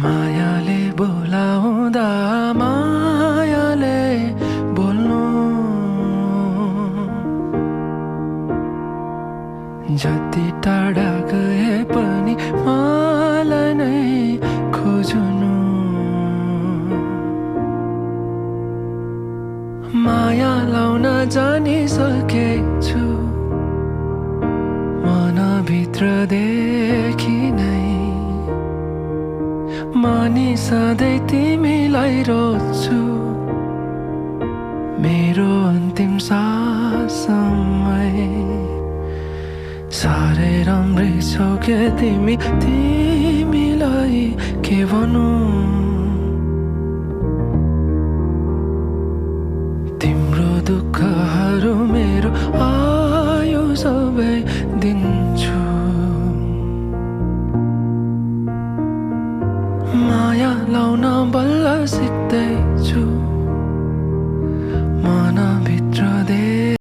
मायाले बोलाउँदा मायाले बोल्नु, जति टाढा गए पनि मलाई नै खोज्नु। माया लाउन जानिसकेछु मनभित्रदेखि नै, मानि सधैँ तिमीलाई रोज्छु मेरो अन्तिम साससम्मै। साह्रै राम्रै छौ के तिमी, तिमीलाई के भनौँ। तिम्रो दुःखहरू मेरो आयु सबै दिन्छु। माया लाउन